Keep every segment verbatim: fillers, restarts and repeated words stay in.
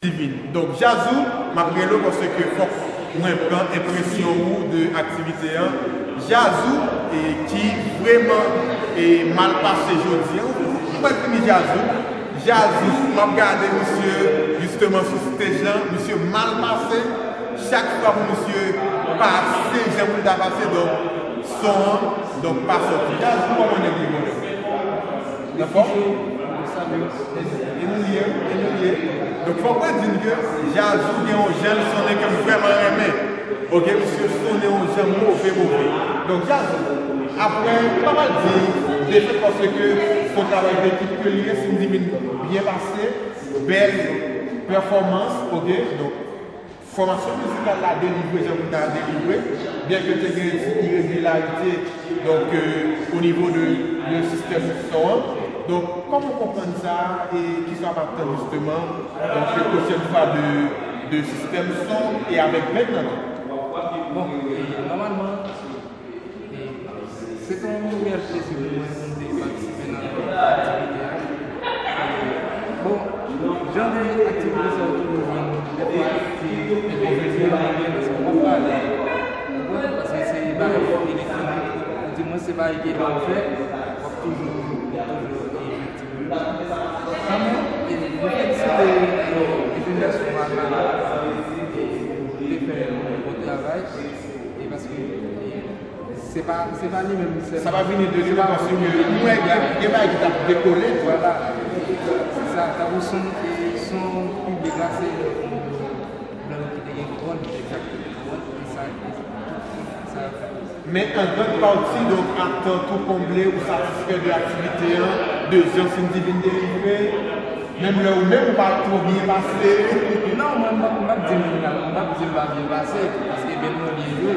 Divine. Donk, Jazou, m ap rele w paske fòk mwen pran enpresyon ou de aktivite an. Jazou, e, ki vrèman, e, mal pase jodi an. Ou pa di Jazou. Jazou, m ap gade misye, jisteman, sou stage lan, misye mal pase. Chak fwa pou misye pase, jan pou l ta pase, donk, son an, donk, pa sòti. Jazou, kòman nèg li, mwen? Dakò? E nou ye, e nou ye. Donk, fòk mwen di n ke Jazou gen yon jan l sonnen ke m vrèman renmen. Oke, misye sonnen yon jan move, move. Donk, Jazou, apre, m pa pral di defèt paske se yon travay dekip ke li ye, Cindy Vine byen pase, bèl pèfòmans, oke, donk, fòmasyon mizikal la delivre jan pou l ta delivre, byen ke te gen ti iregilarite, donk, euh, o nivo de, de sistèm son an. Donk, kòman w konprann sa, e kisa w ap tann jisteman, donk, pwochèn fwa de, de sistèm son e avèk band nan tou? Bon, e, nòmalman, e, se te yon reyèl plezi pou mwen pou m te patisipe nan aktivite a. Bon, jan de aktivite sa yo toujou jwenn, defwa, ti enkonvenyan, paske w p ap pale. Ou konprann? Paske se bagay elektwonik, ou di mwen se bagay ke lè w fè, w ap toujou, toujou, e, jwenn ti pwoblèm. Kanmenm, e, nou felisite, e, enjenyè Souman la, e, te fè yon bon travay, e paske, e, Se pa, se pa li menm sèlman. Sa pa vini de li menm paske m wè gen, gen bagay ki t ap dekole tou. Vwala. Se sa, tankou son, e, son piblik la, se yon blan ki te gen kòd, egzakteman, kòd, e sa, e tout sa. Men an grand pati, donk, atant ou konble, ou satisfè de aktivite an, de jan Cindy vin delivre, menm lè ou menm ou pa twò byen pase. Non, mwen, m p ap, m p ap di m, m p ap di m pa byen pase, paske band mwen byen jwe.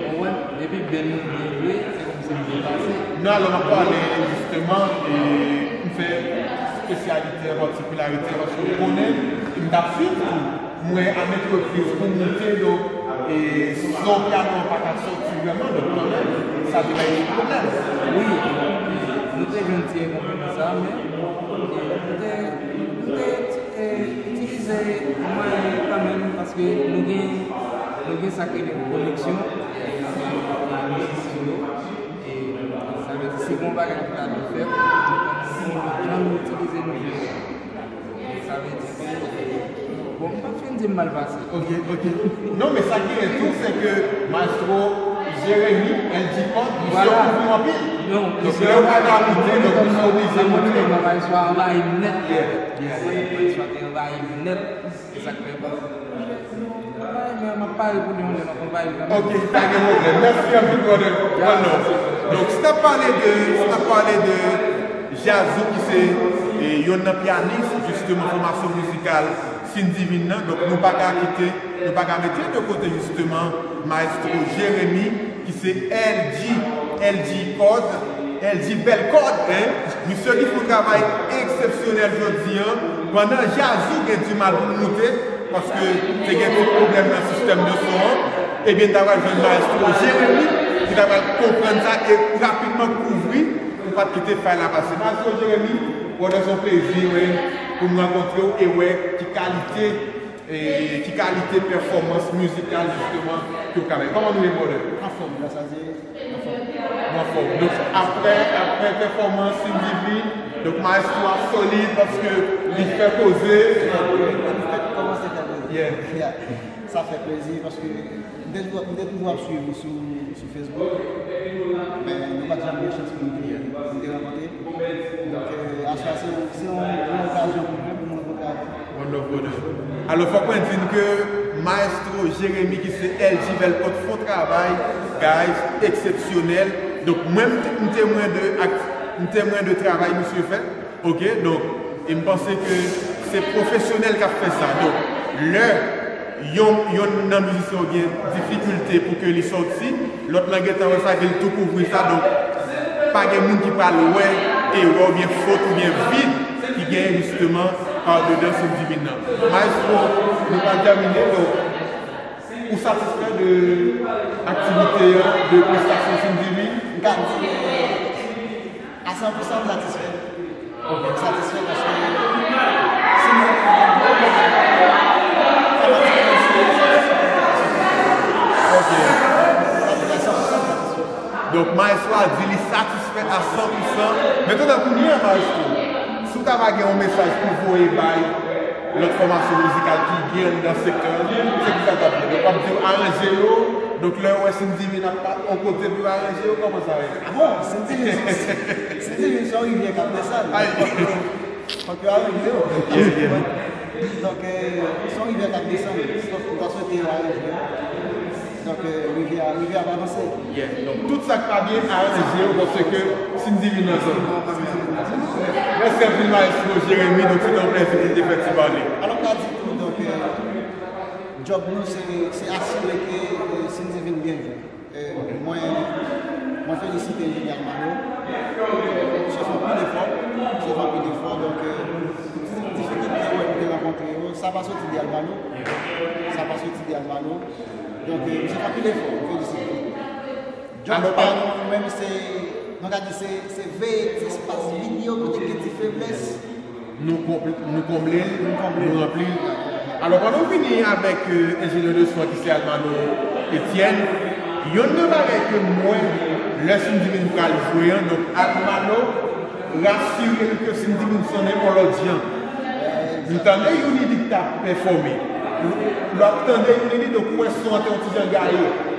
Ou konprann? Depi band mwen byen jwe, se kòmsi m byen pase. Non, alò, m ap pale jisteman, e m fè espesyalite an, patikilarite an, paske m konnen, e m t ap swiv tou. M wè a met repriz pou moute, donk, e son pyano an pa ka sòti vrèman, donk kanmenm, sa te bay ti pwoblèm. Wi, nou te jwenn ti enkonvenan sa, men, e, nou te, nou te, e, itilize mwayen kanmenm, paske nou gen, nou gen sa k rele koneksyon, e, avèk mizisyen yo. E sa vle di, si gen yon bagay ki pa byen fèt, nou konn jan nou itilize nou jwèt. E sa vle di ke, bon, m p ap fin di m mal pase. Ok, ok. Non, men sa ki gen tou, se ke Maestro Jeremy, L G Pop, misye kouvri w anpil. Non, donk, lè w pa ka moute, donk, misye oblije moute. Maestro anvayi m nèt. Yeah, yeah, yeah. Maestro te anvayi m nèt. Se sa k fè, bon, m ap pale pou li yon lè, m ap anvayi l kanmenm. Ok, pa gen pwoblèm. Mèsi anpil, brother. One love. Donk, si n ap pale de, si n ap pale de Jazou ki se, e, yonn nan pyanis, jisteman, fòmasyon mizikal Cindy Vine nan. Donk, nou pa ka kite, nou pa ka mete de kote, jisteman, Maestro Jeremy, ki se L G, L G Kòd, L G Bèl Kòd, en. Misye ki fè yon travay eksepsyonèl jodi an, pandan Jazou gen di mal pou l moute, paske te gen ti pwoblèm nan sistèm de son an, ebyen, n ta pral jwenn Maestro Jeremy, ki ta pral konprann sa e rapidman kouvri, pou pa t kite fay la pase. Maestro Jeremy, brother, se yon plezi, wi, pou m rankontre w e wè ki kalite e ki kalite pèfòmans mizikal, jisteman, ke w ka bay? Kòman nou ye, brother? Anfòm, gras a Dye, anfòm. Nou anfòm. Donk, apre, apre pèfòmans Cindy Vine, donk, maestro a solid paske li fè koze. Li fèk kòmanse fè koze. Yeah. Yeah. Sa fè plezi paske m te toujou, m te toujou ap swiv li sou, sou Facebook. Men nou pa t janm gen chans pou nou te, pou nou te rankontre. Donk, e, aswè a, se yon, se yon, yon okazyon pou mwen, pou mwen rankontre avè l. One love, brother. Alò, fòk mwen di n ke Maestro Jeremy, ki se L G Bèl Kòd, fè yon travay, guys, eksepsyonèl. Donk, mwen, m te, m temwen de ak-, m temwen de travay misye fè. Ok, donk, e m panse ke se pwofesyonèl k ap fè sa. Donk, lè yon, yonn nan mizisyen yo gen difikilte pou ke li sòti, lòt lan gentan wè sa, ke li tou kouvri sa. Donk, pa gen moun ki pral wè erè oubyen fot oubyen vid ki genyen jisteman andedan Cindy Vine nan. Maestro, nou pral tèmine, donk, ou satisfè de aktivite an, de prestasyon Cindy Vine? M ka di, a san pou san, m satisfè. Ok. M satisfè paske si nou, Donk, maestro a di li satisfè a san pou san. Men toutan kounye a, maestro, si w ta va gen yon mesaj pou voye bay lòt fòmasyon mizikal ki gen anndan sektè an, se ki sa w t ap di? Donk, w ap di yo aranje yo, donk lè yo wè Sin Divin ap on kote pou yo aranje yo, kòman sa ye? Ah bon, Sin Divin, Sin Divin se yon rivyè k ap desann. Fòk yo aranje yo. Donk, se yon rivyè k ap desann. Donk, nou ta swete yo aranje yo. Donk, rivyè a, rivyè a ap avanse. Donk, tout sa k pa byen, aranje yo, paske Sin Divin nan zòn. Mèsi anpil, maestro Jeremy, donk se te yon plèzi pou n te fè ti pale. Alò, m ta di tou, donk, djòb nou, se, se asire ke Sin Divin byen jwe. Mwen, mwen felisite Junior Malo. Misye fè anpil efò. Misye fè anpil efò. Donk, pou ti difikilte mwen te rankontre yo, sa pa soti de Almalo. Sa pa soti de Almalo. Donk, misye fè anpil efò. Mwen felisite. Djòb pa nou, nou menm, se, nou ka di se, se veye ti espas vid yo kote gen ti feblès. Nou konble l, nou ranpli l. Alò, pandan w fini avèk enjenyè de son ki se Almano Etienne, yonn nan bagay ke m wè lè Sin Divin pral jwe an, donk Almano rasire l ke Sin Divin sonnen on lòt jan. M tande Younidi ki t ap pèfòme. Lè w ap tande Younidi, donk ou wè son an te yon ti jan gaye.